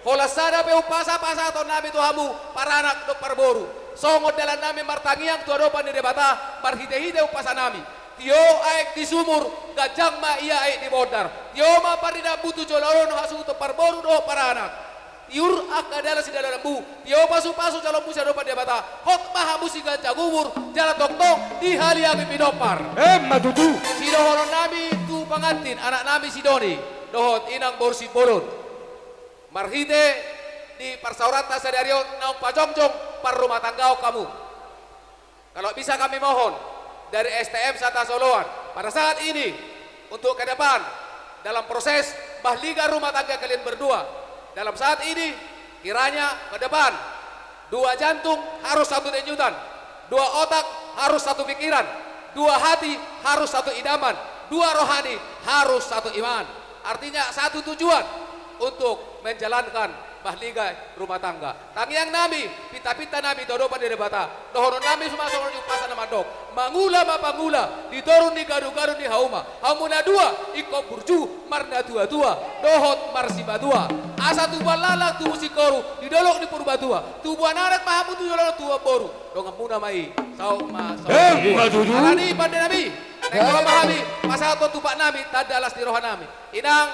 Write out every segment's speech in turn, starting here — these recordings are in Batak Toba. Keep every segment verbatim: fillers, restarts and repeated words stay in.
Holan sada pe umpasa pasahaton nami tu hamu paranak dohot parboru. Songon dalan nami martangiang tu adopan ni Debata marhite-hite umpasa nami. Tio aek di sumur, ganjang ma ia aek di bondar. Tio ma paridaan butuh jolo on hasuhuton parboru dohot paranak. Tiur angka dalan sidalanan mu, tio pasu-pasu jaloon mu sian adopan Debata, hot ma hamu siganjang umur, jala tongtong dihaliangi pinompar. Emma tutu. Sidohonon nami tu pangantin, anak nami si Doni, dohot inang boru Simbolon. Marhite di parsaoranta sadari on naung pajongjong parrumatanggaon hamu. Kalau bisa kami mohon dari S T M Sahata Soloan, pada saat ini, untuk ke depan, dalam proses Bah Liga rumah tangga kalian berdua, dalam saat ini, kiranya ke depan, dua jantung harus satu denyutan, dua otak harus satu pikiran, dua hati harus satu idaman, dua rohani harus satu iman. Artinya, satu tujuan untuk menjalankan Bah Liga rumah tangga. Tangiang nami, pinta-pinta nami tu adopan ni Debata. Dohonon nami sumasuk di umpasa na mandok. Mangula ma pangula, di toru ni garu-garu ni hauma. Hamu na dua, ingkon burju, marnatua-tua, dohot marsimatua. Asa tubuan laklak, tubu singkoru, di dolok ni Purbatua. Tubuan anak ma hamu tu joloan on tubuan boru. Donganmuna ma i, saut ma, saut. Emma tutu. Alani pande nami. Naeng ro ma hami, pasahathon tupak nami, tanda las ni roha nami. Inang,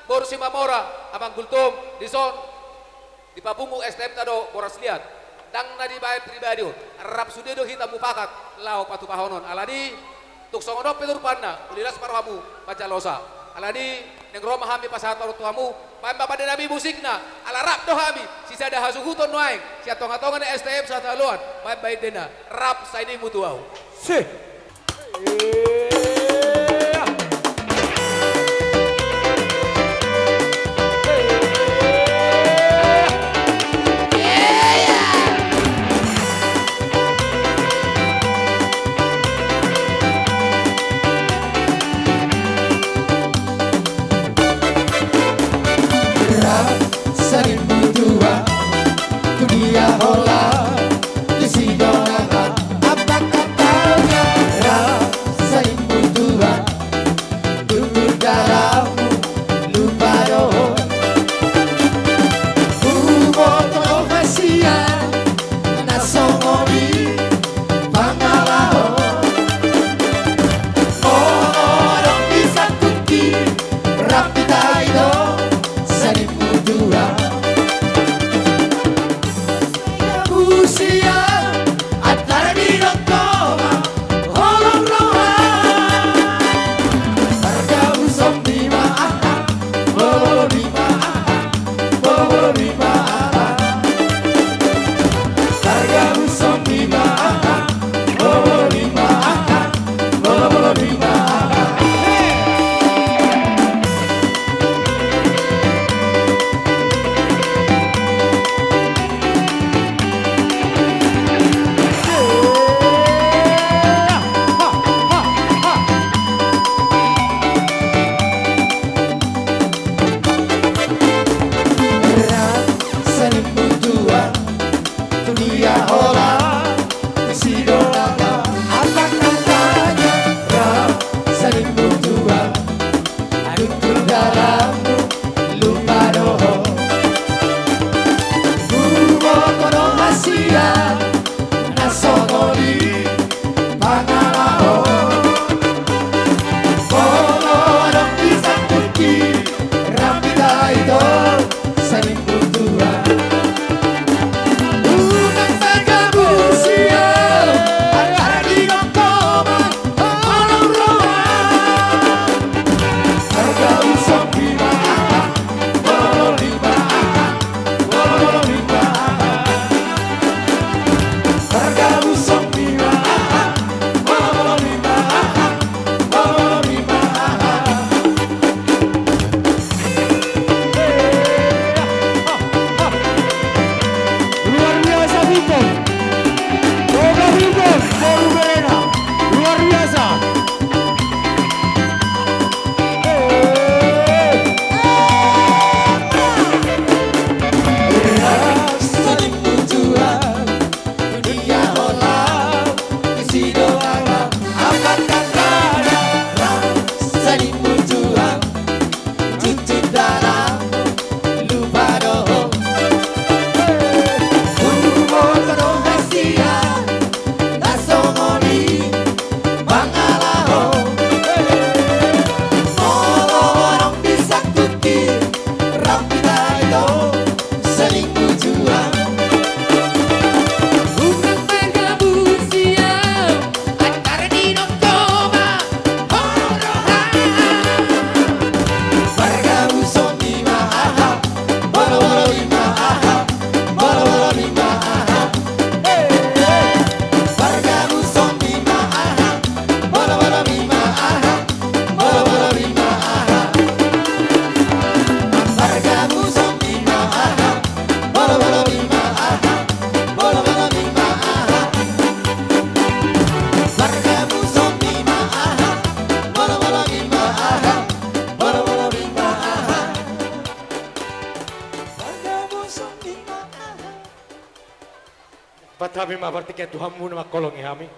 boru Simamora, Amang Gultom, dison, dipapungu S T M ta do boras liat. Ndang na dibaen pribadi on, rap sude do hita mupakat, laho patupahonon. Alani, tung songon on pe do rupanna, uli las ma rohamu, manjalosa. Alani, naeng ro ma hami pasahathon tu hamu, baen ma pande nami musikna, ala rap do hami, sisada hasuhuton nuaeng, sian tonga-tonga ni S T M Sahata Soloan, baen ma endena, rap sai ninmu tu ahu. Si. Rap sari butua tu dia hola di sidongan. Apa katanya? Rap sari butua tutur dalanmu lupa do. Huboto do hasian na songon i pangalaho. Molo adong di sangkuti rap hita i do sari butua. Usia antara di doktor, holong roha. Harga usong lima aha, bolo lima aha, bolo lima aha. Harga usong lima aha, bolo lima aha, bolo lima aha. Rap sari butua tu dia hola di sidongan. Apa katanya? Rap sari butua tutur dalanmu lupa do. Huboto do hasian na songon i pangalaho. Molo adong di sangkuti rap hita i do sari butua. Unang saja usia antara di doktor, holong roha. Harga usong lima aha, bolo lima aha, bolo lima aha. Harga usong lima aha, bolo lima aha, bolo lima aha. Bahen hami ma partingkian tu hamuna mangholongi hami.